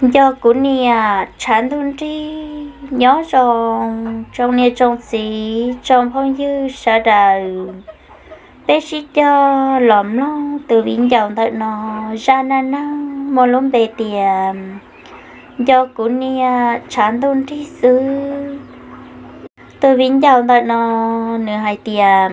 Nco kuv niam tshav ntuj nrig. Nyob zoo tsoom niam tsoom txiv tsoom phooj ywg sawv daws, peb sib cog los mloog tus viv ncaus ntawm no zaj neej neeg muaj lub npe tias Nco kuv niam tshav ntuj nrig xwb. Tus viv ncaus ntawm no nws hais tias,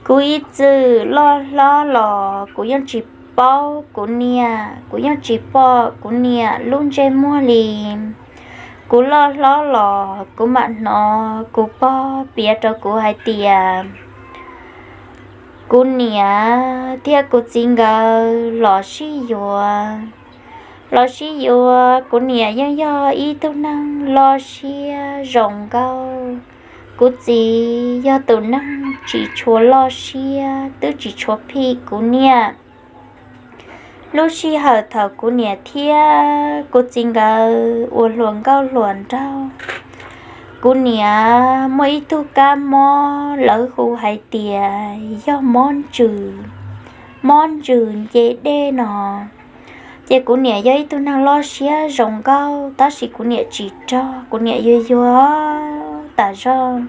kuv ib txwm loj hlob los kuv yeej tsis paub kuv niam, kuv yeej tsis pom kuv niam lub ntsej muag li. Kuv loj hlob los kuv mam hnov kuv pog piav rau kuv hais tias kuv niam thiab kuv txiv nkawd los sib yuav. Los sib yuav, kuv niam yeej yog ib tug neeg loj siab zoo nkauj. Kuv txiv yog tus neeg tsis tshua loj siab, twb tsis tshua phim kuv niam. Lub sij hawm thaum kuv niam thiab kuv txiv nkawd ua hluas nkauj hluas nraug, kuv niam muaj ib tug kab mob, lawv hu hais tias yog mob ntsws, mob ntsws nce dej no. Ces kuv niam yog ib tug neeg loj siab zoo nkauj, tab sis kuv niam tsis rog, kuv niam yuag yuag tas zog.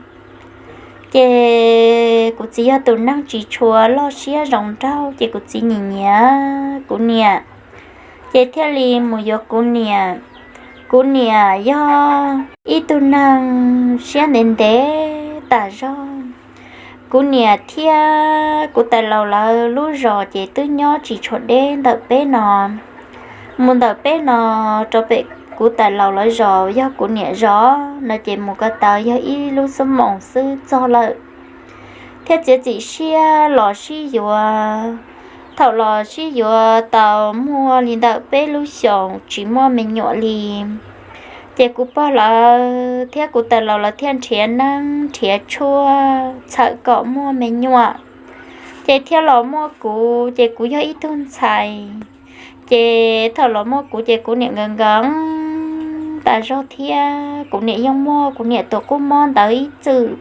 Ces kuv txiv yog tus neeg tsis tshua loj siab zoo nraug, ces kuv txiv nyiam nyiam kuv niam, ces thiaj li mus yuav kuv niam. Kuv niam yog ib tug neeg siab ntev ntev tas zog. Kuv niam thiab kuv tais laus lawv lub zos ces twb nyob tsis tshua deb ntawm peb no. Mus ntawm peb no rau pem kuv tais laus lawv zos yog kuv niam zos no ces mus ko taw yog ib lub xuab moos xwb txog lawm. Thiab txiav txim siab los sib yuav. Thaum los sib yuav tau muaj li ntawm peb lub xyoos tsis muaj me nyuam li. Ces kuv pog lawv thiab kuv tais laus lawv thiaj nrhiav neeb nrhiav tshuaj txhawm kom muaj me nyuam, ces thiaj los muaj kuv, ces kuv yog ib tug ntxhais. Ces thaum los muaj kuv ces kuv niam nkawd nkees tas zog thiab kuv niam yeej muaj kuv niam tus qub mob ntawd ib txwm.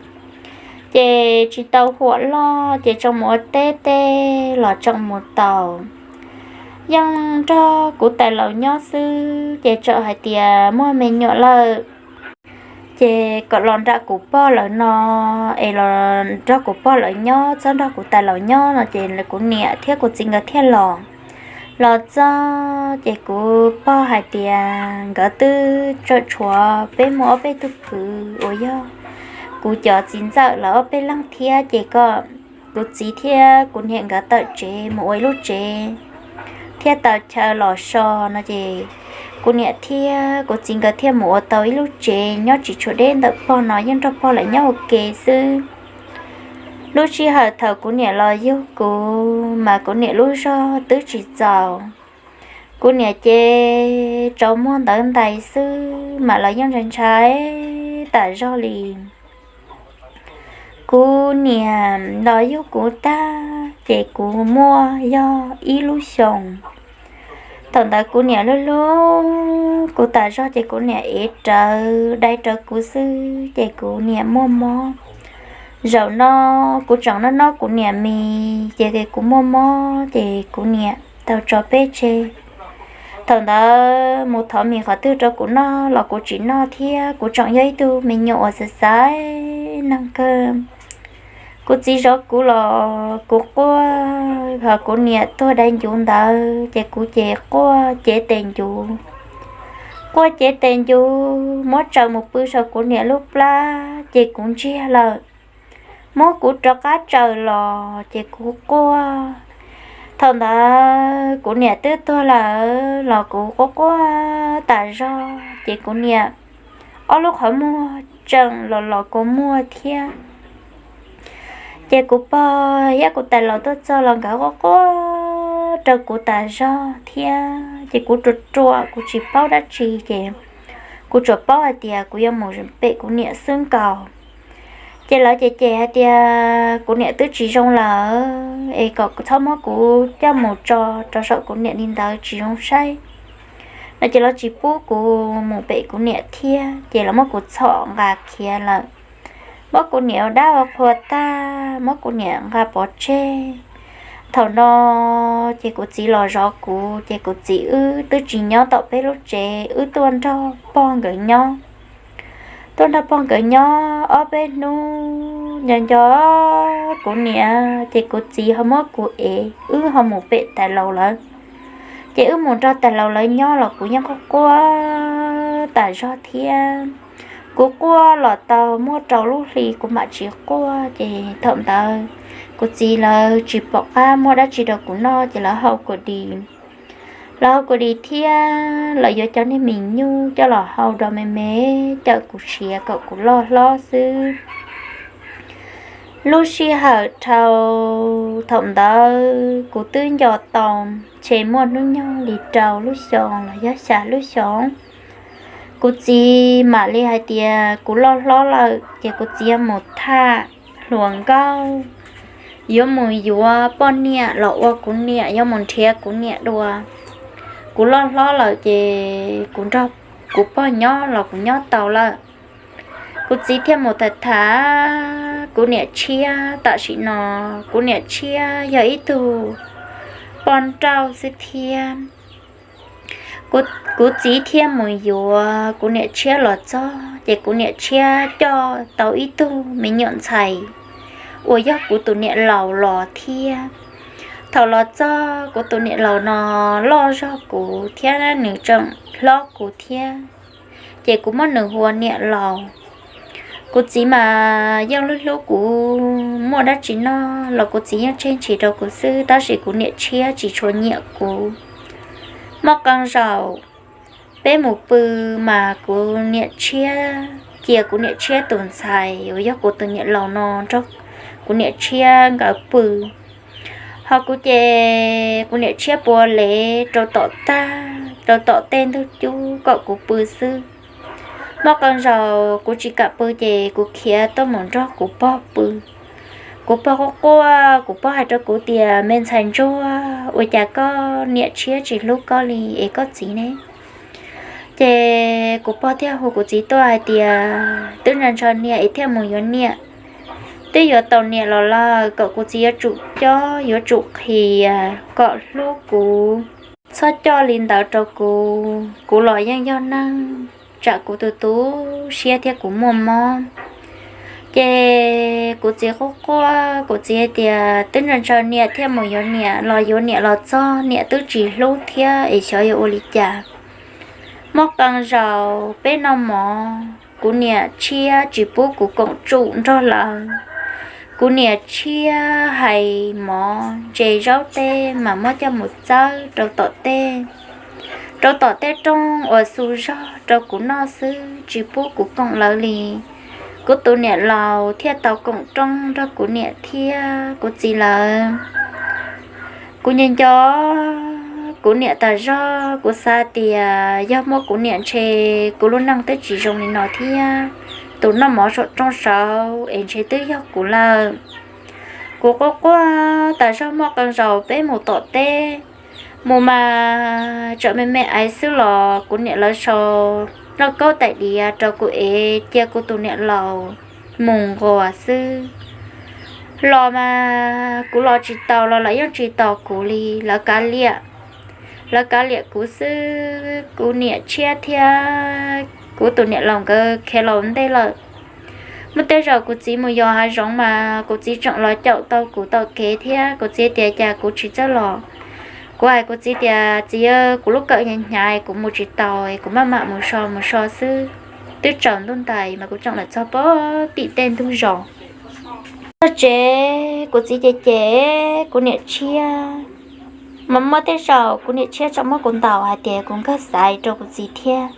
Ces tsis tau huam loj ces tseem mus ua teb tej los tseem mus tau, yeej nrog kuv tais laus nyob xwb ces txawm hais tias muaj me nyuam lawm, ces kom los nram kuv pog lawv no, es los nrog kuv pog lawv nyob, txhob nrog kuv tais laus nyob no ces kuv niam thiab kuv txiv nkawd thiaj los. Los txog ces kuv pog hais tias nkawd twb tseem tshuav peb muaj ob peb tug kwv uas yog kuv cov txiv ntxawm lawv ob peb leeg thiab, ces kom kuv txiv thiab kuv niam nkawd tawm tsev mus ua ib lub tsev thiab tau chaw los so no ces kuv niam thiab kuv txiv nkawd thiaj mus ua tau ib lub tsev nyob tsis tshua deb ntawm pog no, yeej nrog pog lawv nyob ua ke xwb. Lub sij hawm thaum kuv niam los yug kuv mas kuv niam lub zog twb tsis txaus. Kuv niam ces tsaus muag ntawv ntais xwb mas los yeej ntshai ntshai tas zog li. Kuv niam los yug kuv tag ces kuv muaj yog ib lub xyoos. Thaum ntawd kuv niam hlub hlub kuv tas zog ces kuv niam ev rawv dai rawv kuv xwb ces kuv niam muaj mob. Zaum no kuv tseem noj noj kuv niam mis ces kuv muaj mob ces kuv niam tau tso peb tseg. Thaum ntawd mus thov mis qhov twg rau kuv noj los kuv tsis noj thiab kuv tseem yog ib tug me nyuam uas xaiv xaiv neeg kawg. Kuv txiv zov kuv los kuv quaj, ho kuv niam tuag dai ncuv ntawd ces kuv ces quaj cev tes ncuv. Quaj cev tes ncuv muab tsaws mus pw saum kuv niam lub plab ces kuv ntsiag lawm. Muab kuv rov qab tsaws los ces kuv quaj. Thaum ntawd kuv niam twb tuag lawm los kuv quaj quaj tas zog ces kuv niam ob lub qhov muag tseem los los kua muag thiab. Ces kuv pog thiab kuv tais laus tuaj txog los nkawd quaj quaj rau kuv tas zog thiab ces kuv ruam ruam kuv tsis paub dab tsi ces kuv tsuas paub hais tias kuv yuav mus pem kuv niam xwb nkaus. Ces lawv ces cem hais tias kuv niam twb tsis zoo lawm es kom txhob muab kuv coj mus tso rau saum kuv niam li ntawd tsis zoo saib no ces lawv tsis pub kuv mus pem kuv niam thiab ces lawv muab kuv txhom nqa khiav lawm. Muab kuv niam ua dab ua qhua tag muab kuv niam nqa pov tseg. Thaum no ces kuv txiv los zov kuv, ces kuv txiv wb twb tsis nyob tom peb lub tsev, wb tuaj nrog pog nkawd nyob. Tuaj nrog pog nkawd nyob ob peb hnub, nco nco kuv niam ces kuv txiv ho muab kuv ev, wb ho mus pem tais laus lawv. Ces wb mus nrog tais laus lawv nyob los kuv yeej quaj quaj tas zog thiab. Kuv quaj los tau muaj rau lub hli kuv mam tsis quaj, ces thaum ntawd kuv txiv lawv tsis pom qab muab dab tsi rau kuv noj, ces lawv hau kuv di. Lawv hau kuv di thiab lawv yuav cov niag mis nyuj coj los hau do me me, cawm kuv siav kom kuv loj hlob xwb. Lub sij hawm dhau thaum ntawd kuv twb nco tau, ces muaj hnub nyoog li rau lub xyoo los yog xya lub xyoo. Kuv txiv mam li hais tias kuv loj hlob lawm ces kuv txiv yuav mus tham hluas nkauj, yuav mus yuav poj niam los ua kuv niam, yuav mus nrhiav kuv niam dua. Kuv loj hlob lawm ces kuv nrog kuv pog nyob los kuv nyob tau lawm. Kuv txiv thiaj mus tham tham kuv niam tshiab. Tam sim no kuv niam tshiab yog ib tug poj nrauj xwb thiab. Kuv txiv thiaj mus yuav kuv niam tshiab los txog, ces kuv niam tshiab coj tau ib tug me nyuam ntxhais uas yog kuv tus niam laus los thiab. Thaum los txog kuv tus niam laus no loj zog kuv thiab nws tseem hlob kuv thiab, ces kuv muab nws hu ua niam laus. Kuv txiv mas yeej hlub hlub kuv, muaj dab tsi noj los kuv txiv yeej tseg ntshis rau kuv xwb, tab sis kuv niam tshiab tsis tshua nyiam kuv. Muaj qee zaum peb mus pw mas kuv niam tshiab cia kuv niam tshiab tus ntxhais uas yog kuv tus niam laus no nrog kuv niam tshiab nkawd pw. Ho kuv ces kuv niam tshiab puav lev rau tom tag, rau tom tej ntug cub kom kuv pw xwb. Muaj qee zaus kuv tsis kam pw ces kuv khiav tuaj mus nrog kuv pog pw. Kuv pog quaj quaj, kuv pog hais rau kuv tias, me ntxhais ntsuag, ua cas koj niam tshiab tsis hlub koj li es koj txiv ne? Ces kuv pog thiaj hu kuv txiv tuaj hais tias, twb ntshaw ntshaw niam es thiaj mus yuav niam, twb yuav tau niam los lawm kom kuv txiv yuav tsum cob yuav tsum qhia kom hlub kuv, txhob coj li ntawd rau kuv, kuv los yeej yog neeg, tsam kuv tu tu siab thiab kuv muaj mob. Ces kuv txiv quaj quaj, kuv txiv hais tias twb ntshaw ntshaw niam thiaj mus yuav niam, los yuav niam los txog niam twb tsis hlub thiab es xyov yuav ua li cas. Muaj qee zaus peb noj mov, kuv niam tshiab tsis pub kuv koom tsum nrog lawv. Kuv niam tshiab hais mov ntse zaub teb mas muab coj mus txawb rau tom tej, rau tom tej rooj uas xu zog rau kuv noj xwb, tsis pub kuv koom lawv li. Kuv tus niam laus thiaj tau koom rooj nrog kuv niam thiab kuv txiv lawv. Kuv nco nco kuv niam tas zog, kuv xav tias yog muaj kuv niam ntshe kuv lub neej twb tsis zoo li no thiab. Tus noj mov saum rooj saud es ntshe twb yog kuv lawm. Kuv quaj quaj tas zog, muaj qee zaus peb mus tom teb, mus mas tsam me me aiv xwb los kuv niam lawv sau lauj kaub tais diav rau kuv es cia kuv tus niam laus mus nquas xwb. Los mas kuv los tsis taus los lawv yeej tsis tos kuv li, lawv kav liam, lawv kav liam kuv xwb. Kuv niam tshiab thiab kuv tus niam laus nkawd khiav los ntej lawm. Muaj tej zaum kuv txiv mus yos hav zoov mas kuv txiv tseem los caum tau kuv tom kev thiab. Kuv txiv tias cas kuv tsis txawj los. Kuv hais kuv txiv tias, txiv, kuv lub kawm hnyav hnyav, kuv mus tsis taus, kuv maj mam mus so mus so xwb. Twb tsaus ntuj ntais mas kuv tseem los txog pem tim tej ntug zos. Txog tsev kuv txiv cem cem kuv niam tshiab, mas muaj tej zaum kuv niam tshiab tseem muab kuv ntaus hais tias kuv nkag xaiv rau kuv txiv thiab.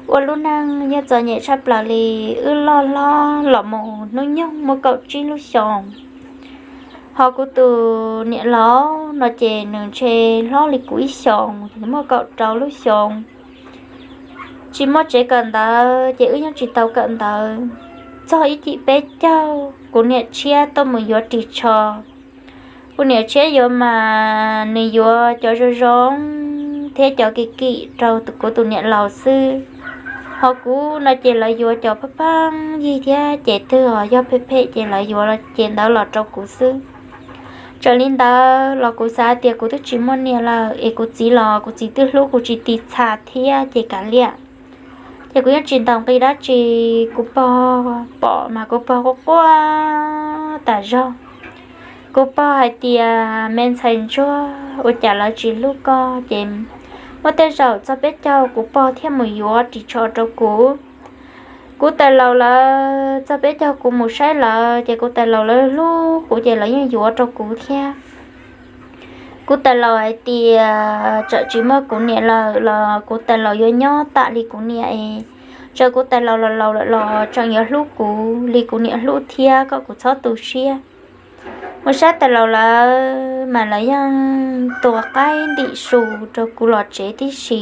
Ua lub neej yeej txom nyem tshaj plaws li, wb loj hlob los mus hnub nyoog muaj kaum tsib lub xyoos, ho kuv tus niam laus no ces nws ntshe hlob li kuv ib xyoos, nws muaj kaum rau lub xyoos. Tsis muaj tsev kawm ntawv ces wb yeej tsis tau kawm ntawv. Txog ib cim peb caug kuv niam tshiab tuaj mus yuav ris tsho. Kuv niam tshiab yuav mas nws yuav cov zoo zoo thiab cov kim kim rau kuv tus niam laus xwb. Ho kuv no ces lawv yuav cov pheej pheej yig thiab ces twg ho yog phem phem ces lawv yuav ces ntawd los rau kuv xwb. Txawm li ntawd los kuv xav tias kuv twb tsis muaj niam lawm es kuv txiv los kuv txiv twb hlub kuv tsis tiv txha thiab ces kav liam. Ces kuv yeej tsis ntaus nqi dab tsi, kuv pog pom mas kuv pog quaj quaj tas zog. Kuv pog hais tias me ntxhais ntsuag, ua cas lawv tsis hlub koj? Ces muaj tej zaum txog peb caug kuv pog thiaj mus yuav ris tsho rau kuv. Kuv tais laus lawv txog peb caug kuv mus saib lawv ces kuv tais laus lawv hlub kuv ces lawv yeej yuav rau kuv thiab. Kuv tais laus hais tias txawm tsis muaj kuv niam lawm los kuv tais laus yuav nyob tam li kuv niam es, txawm kuv tais laus los laus lawm los tseem yuav hlub kuv li kuv niam hlub thiab kom kuv txhob tu siab. Mus saib tais laus lawv mas lawv yeej tua qaib ntim su rau kuv los tsev tib si.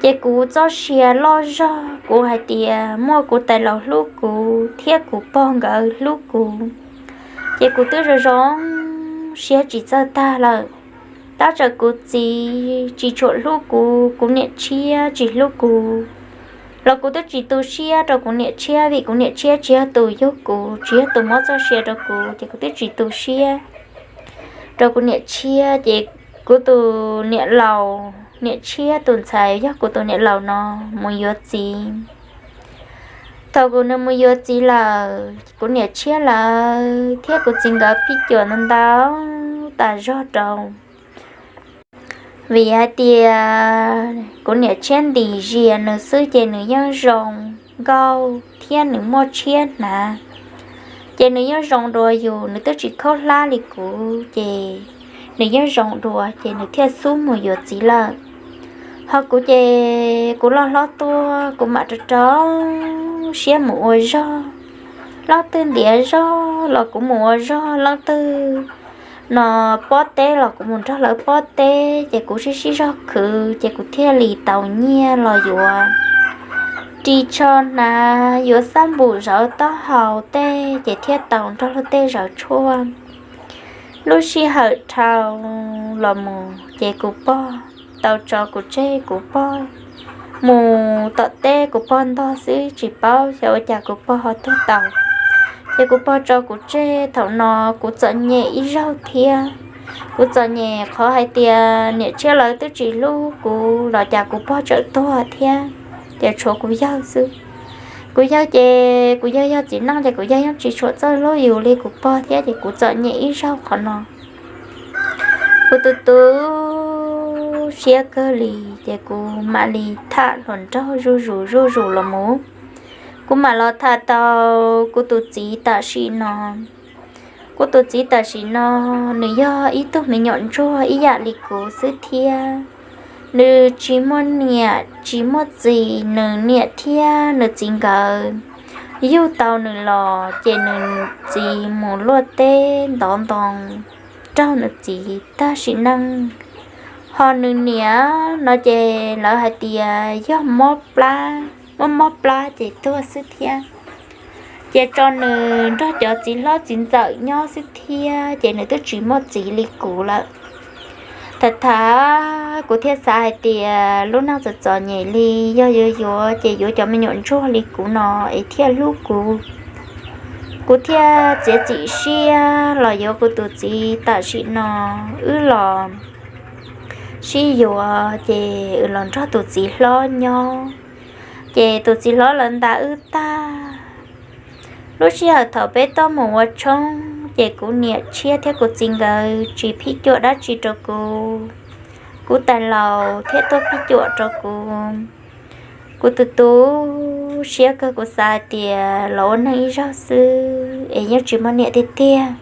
Ces kuv txoj sia loj zog, kuv hais tias muaj kuv tais laus hlub kuv thiab kuv pog nkawd hlub kuv, ces kuv twb zoo zoo siab tsis txawj tag lawm. Tab txawm kuv txiv tsis tshua hlub kuv, kuv niam tshiab tsis hlub kuv los kuv twb tsis tu siab rau kuv niam tshiab, vim kuv niam tshiab tsis yog tus yug kuv, tsis yog tus muab txoj sia rau kuv, ces kuv twb tsis tu siab rau kuv niam tshiab. Ces kuv tus niam laus, niam tshiab tus ntxhais yog kuv tus niam laus no mus yuav txiv. Thaum kuv nws mus yuav txiv lawm, kuv niam tshiab lawv thiab kuv txiv nkawd phij cuam ntau ntau tas zog rau. Vim hais tias kuv niam tshiab ntim zias nws xwb ces nws yeej zoo nkauj thiab nws muaj tshiab hnav. Ces nws yeej zoo dua yus, nws twb tsis khaub hlab li kuv ces nws yeej zoo dua ces nws thiaj xub mus yuav txiv lawm. Ho kuv ces kuv loj hlob tuaj kuv mam rau rau siab mus ua zog. Leej twg ntiav zog los kuv mus ua zog, leej twg no pob teb los kuv mus nrog lawv pob teb, ces kuv sib sib zog khwv ces kuv thiaj li tau nyiaj los yuav ris tsho hnav, yuav xab npum zawv taub hau tej ces thiaj tau nrog luag tej zawv tshuaj. Lub sij hawm dhau los mus ces kuv pog tau tso kuv tseg, kuv pog mus tom teb kuv pog ntog xwb tsis paub xyov ua cas kuv pog ho tuag tau. Ces kuv pog tso kuv tseg thaum no kuv txom nyem ib zaug thiab. Kuv txom nyem qhov hais tias niam tshiab lawv twb tsis hlub kuv los cas kuv pog tseem tuag thiab, ces tshuav kuv yawg xwb. Kuv yawg ces kuv yawg yog txiv neej ces kuv yawg yeej tsis tshua txawj hlub yus li kuv pog thiab, ces kuv txom nyem ib zaug qhov no. Kuv tu tu siab kawg li ces kuv mam li tham hluas nraug zuj zus zuj zus los mus. Kuv mam los tham tau kuv tus txiv tam sim no. Kuv tus txiv tam sim no, nws yog ib tug me nyuam ntsuag ib yam li kuv xwb thiab. Nws tsis muaj niam tsis muaj txiv, nws niam thiab nws txiv nkawd yug tau nws los ces nws txiv mus luaj teb ntov ntoo raug nws txiv tag sim neej. Ho nws niam no ces lawv hais tias yog mob plab, muab mob plab ces tuag xwb thiab. Ces tso nws nrog cov txiv hlob txiv ntxawm nyob xwb thiab, ces nws twb tsis muaj txiv li kuv lawm. Tham tham kuv thiaj xav hais tias lub neej txom txom nyem li, yog yuav yuav ces yuav cov me nyuam ntsuag li kuv no es thiaj hlub kuv. Kuv thiaj txiav txim siab los yuav kuv tus txiv tam sim no, wb los sib yuav ces wb los nrog tus txiv hlob nyob. Ces tus txiv hlob lawv nta wb tag. Lub sij hawm thaum peb tuaj mus ua tshoob ces kuv niam tshiab thiab kuv txiv nkawd tsis phij cuam dab tsi rau kuv. Kuv tais laus thiaj tuaj phij cuam rau kuv. Kuv tu tu siab kawg, kuv xav hais tias los ua neeg ib zaug xwb es yeej tsis muaj niam tiag tiag.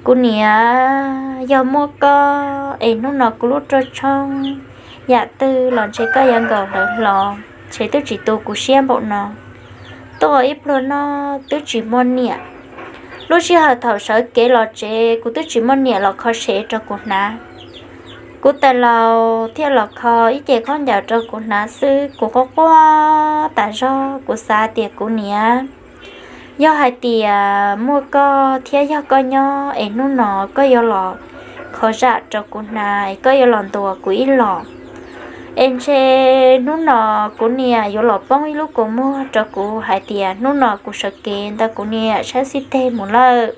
Kuv niam, yog muaj koj es hnub no kuv lub rooj tshoob yam twg los ntshe koj yuav nkaus hlawv hlo, ntshe twb tsis tu kuv siab npaum no. Tuaj ua ib pluag noj twb tsis muaj niam. Lub sij hawm thaum sawv kev los tsev kuv twb tsis muaj niam los kho sev rau kuv hnav. Kuv tais laus thiaj los kho ib ce khaub ncaws rau kuv hnav xwb, kuv quaj quaj tas zog, kuv xav tias kuv niam, yog hais tias muaj koj thiab yog koj nyob es hnub no koj yuav los kho zam rau kuv hnav es koj yuav los ntuas kuv ib los, es ntshe hnub no kuv niam yuav los poob ib lub kua muag rau kuv hais tias hnub no kuv sawv kev ntawm kuv niam saib xib teg mus lawm.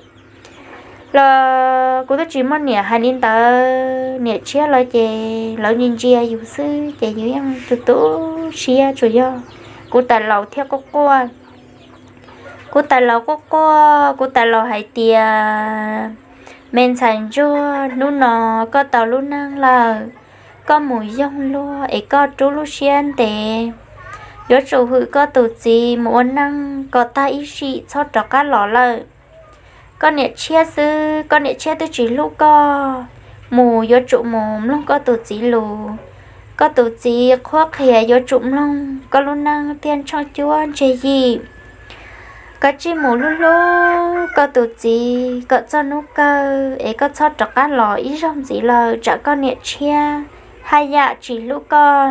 Los kuv twb tsis muaj niam, hais li ntawd niam tshiab lawv ces lawv ntsia ntsia yus xwb ces yus yeej tu tu siab. Tsuas yog kuv tais laus thiaj quaj quaj. Kuv tais laus quaj quaj, kuv tais laus hais tias, me ntxhais ntsuag, hnub no koj tau lub neej lawm, koj mus yoog luag es koj rub lub siab ntev, yuav tsum hwm koj tus txiv mus ua neej kom tag ib sim txhob rov qab los lawm. Koj niam tshiab xwb, koj niam tshiab twb tsis hlub koj, mus yuav tsum mus mloog koj tus txiv lus. Koj tus txiv qhuab qhia yuav tsum mloog, koj lub neej thiaj ntsheej cuab ntseg yim. Koj tsij mus hlub hlub koj tus txiv kom txog hnub kawg es koj txhob rov qab los ib zaug ntxiv lawm tsam koj niam tshiab haj yam tsis hlub koj.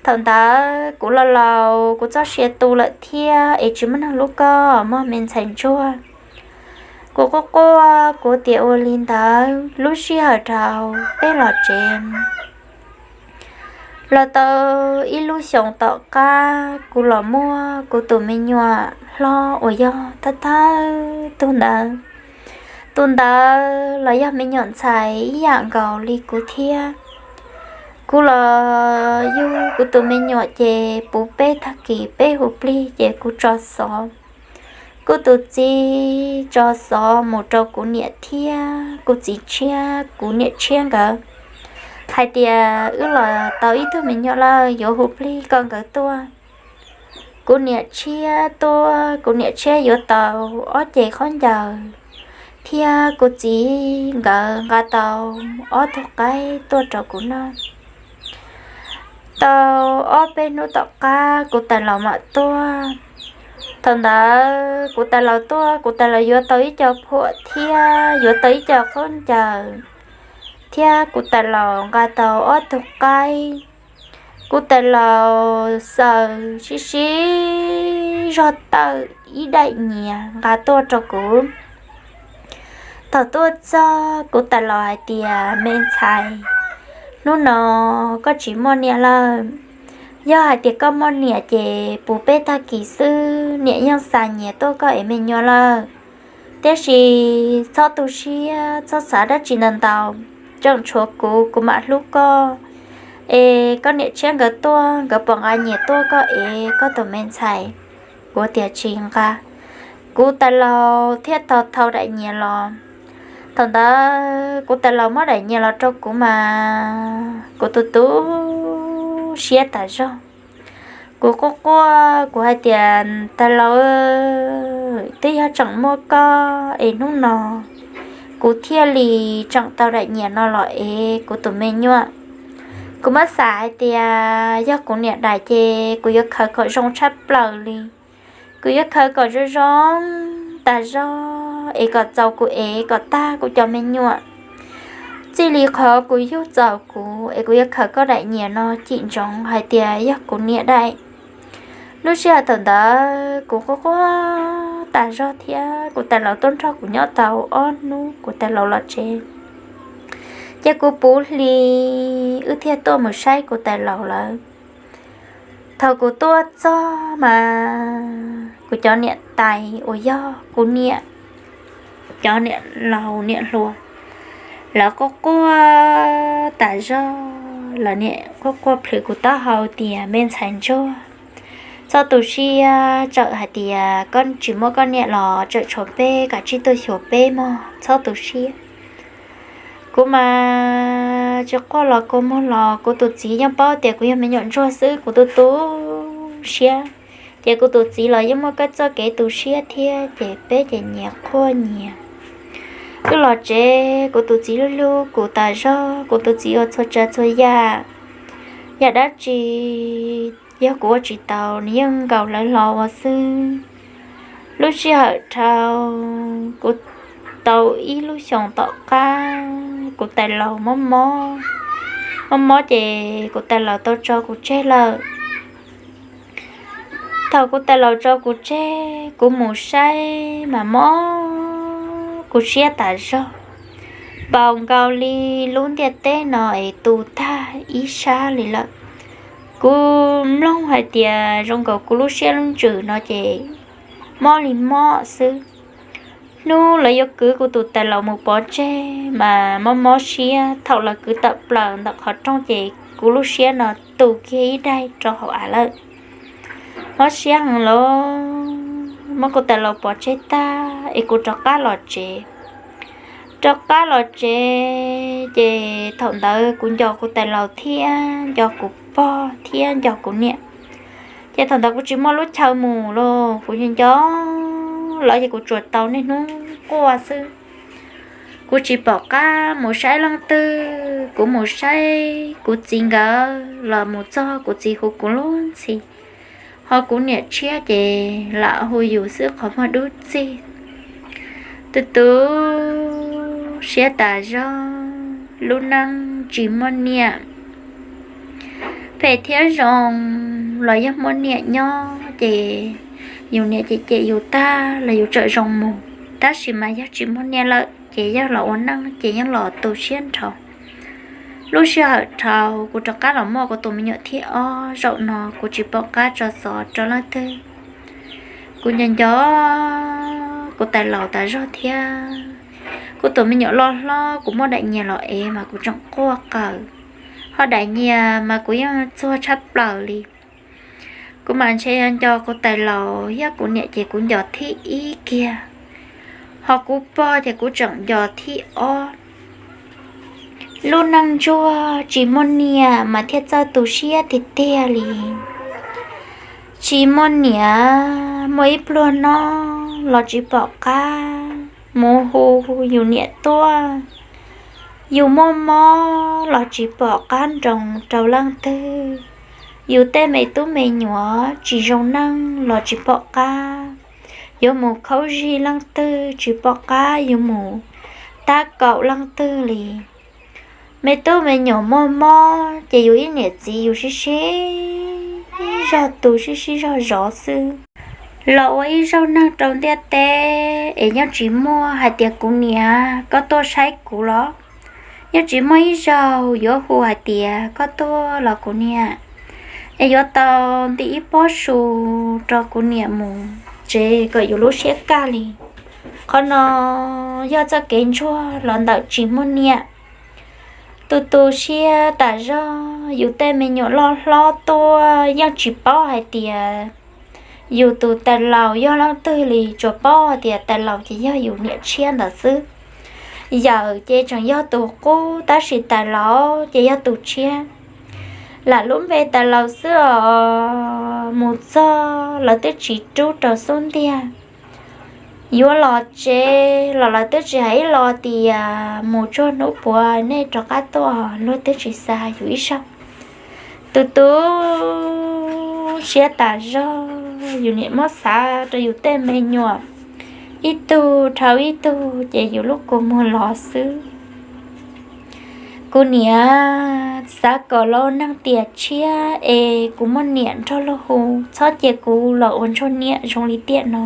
Thaum ntawd kuv los laus, kuv txoj sia tu lawm thiab es tsis muaj neeg hlub koj mog me ntxhais ntsuag. Kuv quaj quaj, kuv tias ua li ntawd. Lub sij hawm dhau peb los tsev los tau ib lub xyoos tom qab, kuv los muaj kuv tus me nyuam hlob uas yog thawj thawj tug ntawd. Tus ntawd los yog me nyuam ntxhais ib yam nkaus li kuv thiab. Kuv los yug kuv tus me nyuam ces puv peb tag kis peb hu plig ces kuv tso xov. Kuv tus txiv tso xov mus rau kuv niam thiab kuv txiv tshiab, kuv niam tshiab nkawd hais tias, wb los tau ib tug me nyuam lawm, yuav hu plig kom nkawd tuaj. Kuv niam tshiab tuaj, kuv niam tshiab yuav tau ob cev khaub ncaws thiab kuv txiv nkawd nqa tau ob tug qaib tuaj rau kuv noj. Tau ob peb hnub tom qab kuv tais laus mam tuaj. Thaum ntawd kuv tais laus tuaj, kuv tais laus yuav tau ib co phuam thiab yuav tau ib co khaub ncaws, thiab kuv tais laus nqa tau ob tug qaib. Kuv tais laus xaws sib sib zog tawm ib daim nyias nqa tuaj rau kuv. Thaum tuaj txog kuv tais laus hais tias, me ntxhais, hnub no koj tsis muaj niam lawm. Yog hais tias koj muaj niam ces puv peb tag kis xwb niam yeej xa nyias tuaj koj ev me nyuam lawm. Tiam sis txhob tu siab, txhob xav dab tsi ntau ntau, tseem tshuav kuv, kuv mam hlub koj. Es koj niam tshiab nkawd tuaj, nkawd puas nqa nyias tuaj koj ev koj tus me ntxhais? Kuv tias tsis nqa. Kuv tais laus thiaj tau thau daim nyias los. Thaum ntawd kuv tais laus muab daim nyias los rau kuv mas kuv tu tu siab tas zog. Kuv quaj quaj, kuv hais tias, tais laus, twb yog tseem muaj koj es hnub no kuv thiaj li tseem tau daim nyias no los ev kuv tus me nyuam. Kuv muab xav hais tias yog kuv niam daim ces kuv yuav khaws kom zoo tshaj plaws li. Kuv yuav khaws kom zoo zoo tas zog es kom txaus kuv ev kom tag kuv cov me nyuam. Txij li qhov kuv yug txaus kuv es kuv yuav khaws koj daim nyias no cim ntsoov hais tias yog kuv niam daim. Lub sij hawm thaum ntawd kuv quaj quaj tas zog thiab kuv tais laus tuaj nrog kuv nyob tau ob hnub kuv tais laus los tsev. Ces kuv puv hli wb thiaj tuaj mus saib kuv tais laus lawm. Thaum kuv tuaj txog mas kuv cov niam tais uas yog kuv niam cov niam laus niam hluas, lawv quaj quaj tas zog, lawv niam quaj quaj plhws kuv taub hau tias, me ntxhais ntsuag, txhob tu siab, txawm hais tias koj tsis muaj koj niam los tseem tshuav peb, kav tsij tuaj xyuas peb mog, txhob tu siab. Kuv mas tsis quaj los kua muag los, kuv tus txiv yeej paub tias kuv yog me nyuam ntsuag xwb, kuv tu tu siab. Ces kuv tus txiv los yeej muaj txoj kev tu siab thiab, ces peb ces nyias quaj nyias. Wb los tsev, kuv tus txiv hlub hlub kuv tas zog, kuv tus txiv ua txhua tsav txhua yam. Yam dab tsi yog kuv ua tsis tau, nws yeej nkaus lawv hlo ua xwb. Lub sij hawm dhau, kuv tau ib lub xyoos tom qab, kuv tais laus mob mob, mob mob ces kuv tais laus tau tso kuv tseg lawm. Thaum kuv tais laus tso kuv tseg, kuv mus saib mas mob kuv siab tas zog, npaum nkaus li lub ntiaj teb no es tu tag ib sab li lawm. Kuv mloog hais tias zoo nkaus kuv lub siab lub ntsws no ces mob li mob xwb. Hnub lawv yuav kwv kuv tus tais laus mus pov tseg mas mob mob siab, thaum lawv kwv tawm plaws ntawm qhov rooj ces kuv lub siab no tu kiag ib daig rau hauv av lawm. Mob siab heev los muab kuv tais laus pov tseg tag es kuv rov qab los tsev. Rov qab los tsev ces thaum ntawd kuv nco kuv tais laus thiab nco kuv pog thiab nco kuv niam. Ces thaum ntawd kuv tsis muaj lub chaw mus los kuv nco nco lawv ces kuv tsuas tau niaj hnub quaj xwb. Kuv tsis pom qab mus saib leej twg, kuv mus saib kuv txiv nkawd los mus txog kuv txiv hu kuv luag ntxhi, ho kuv niam tshiab ces lam hu yus xwb qhov muag dub txig. Tu tu siab tas zog, lub neej tsis muaj niam. Phem thiab zoo los yog muaj niam nyob ces yus niam cem cem yus tag los yus txawm zoo mus, tab sis mas yog tsis muaj niam lawm ces yog los ua neej ces yeej los tu siab nrho. Lub sij hawm dhau kuv rov qab los muaj kuv tus me nyuam thib ob, zaum no kuv tsis pom qab tso xov rau leej twg. Kuv nco nco kuv tais laus tas zog thiab kuv tus me nyuam loj hlob kuv muab daim nyias los ev mas kuv tseem quaj qawm, ho daim nyias mas kuv yeej txuag tshaj plaws li. Kuv mas ntshe yog nco kuv tais laus thiab kuv niam ces kuv nco thib ib kiag, ho kuv pog ces kuv tseem nco thib ob. Lub neej ntsuag tsis muaj niam mas thiaj txawj tu siab tiag tiag li. Tsis muaj niam, muaj ib pluag no los tsis pom qab mus hu yus niam tuaj. Yus muaj mob los tsis pom qab nroo rau leej twg. Yus tej me tub me nyuam tsis zoo neej los tsis pom qab yuav mus khaub zig leej twg, tsis pom qab yuav mus tab kaum leej twg li. Me tub me nyuam muaj mob ces yus ib niam txiv yus sib sib zog tu sib sib zog zov xwb. Los ua ib zaug neeg rau ntiaj teb es yeej tsis muaj hais tias kuv niam koj tuaj saib kuv los, yeej tsis muaj ib zaug yuav hu hais tias koj tuaj los kuv niam, es yuav tau nti ib pob su rau kuv niam mus tsev kom yus lub siab kaj li. Qhov no yog txoj kev ntsuag los ntawm tsis muaj niam. Tu tu siab tas zog, yus tej me nyuam loj hlob tuaj yeej tsis paub hais tias yus tus tais laus yog leej twg li, tsuas paub hais tias tais laus ces yog yus niam tshiab ntawd xwb. Yawm ces tseem yog tus qub tab sis tais laus ces yog tus tshiab. Lam lub npe tais laus xwb os, mus txog lawv twb tsis rub rau xub ntiag. Yuav los tsev los lawv twb tsis hais ib los tias mus tsuag hnub puav nej rov qab tuaj, luag twb tsis xa yus ib zaug. Tu tu siab tas zog, yus niam muab xav rau yus tej me nyuam ib tug dhau ib tug ces yus lub kua muag los xwb. Kuv niam xav kom los neeg tiam tshiab es kuv muaj niam nrog luag hu, txhob cia kuv los ua ntsuag niam zoo li tiam no.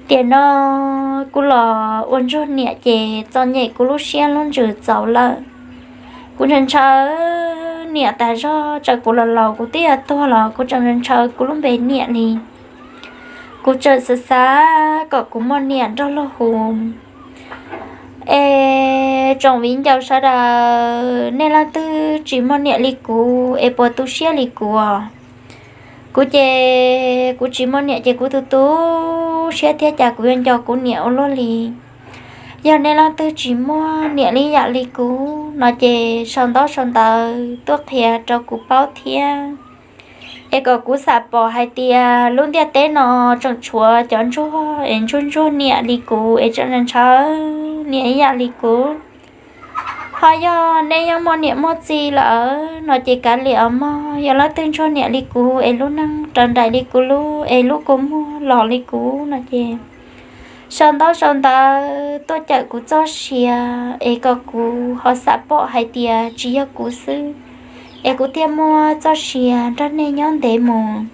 Tiam no kuv los ua ntsuag niam ces txom nyem kuv lub siab lub ntsws txaus lawm. Kuv ntshaw ntshaw niam tas zog, txawm kuv los laus kuv twb yuav tuag los kuv tseem ntshaw ntshaw kuv lub npe niam li. Kuv tseem xav xav kom kuv muaj niam nrog luag hu. Es tsoom viv ncaus sawv daws, nej leej twg tsis muaj niam li kuv es puas tu siab li kuv os? Kuv ces kuv tsis muaj niam ces kuv tu tu siab thiab cas kuv yuav nco kuv niam ua luaj li. Yog nej leej twg tsis muaj niam li yam li kuv no ces sau ntaub sau ntawv tuaj qhia rau kuv paub thiab, es kom kuv xam pom hais tias lub ntiaj teb no tseem tshuav cov ntsuag es ntsuag ntsuag niam li kuv es tseem ntshaw niam ib yam li kuv. Ho yog nej yeej muaj niam muaj txiv lawm no ces kav liam os mog. Yog leej twg ntsuag niam li kuv es lub neej raws nraim li kuv lub es lub kua muag los li kuv no ces sau ntaub sau ntawv tuaj cawm kuv txoj sia, es kom kuv ho xam pom hais tias tsis yog kuv xwb, es kuv thiaj muaj txoj sia nrog nej nyob ntev mus.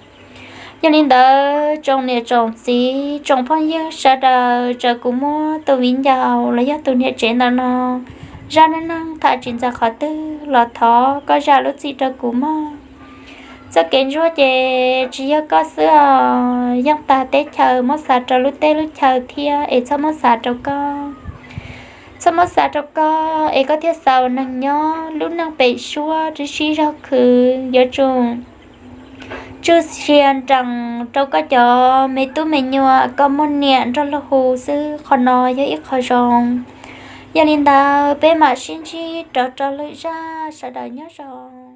Yog li ntawd tsoom niam tsoom txiv tsoom phooj ywg sawv daws, txawm kuv muab tus viv ncaus los yog tus niam tsev ntawm no zaj neej neeg tham tsis ntxaws qhov twg los thov koj zam lub txim rau kuv mog. Txoj kev ntsuag ces tsis yog koj xwb os, yeej tas teb chaws muab xav rau lub teb lub chaw thiab es txhob muab xav rau koj. Txhob muab xav rau koj es koj thiaj xav ua neeg nyob. Lub neej pem suab tib sib zog khwv, yuav tsum tsuj sia nrees rau koj cov me tub me nyuam, koj muaj niam nrog luag hu xwb, qhov no yog ib qho zoo. Yog li ntawd peb mam sib ntsib rov rau lwm zaj, sawv daws nyob zoo.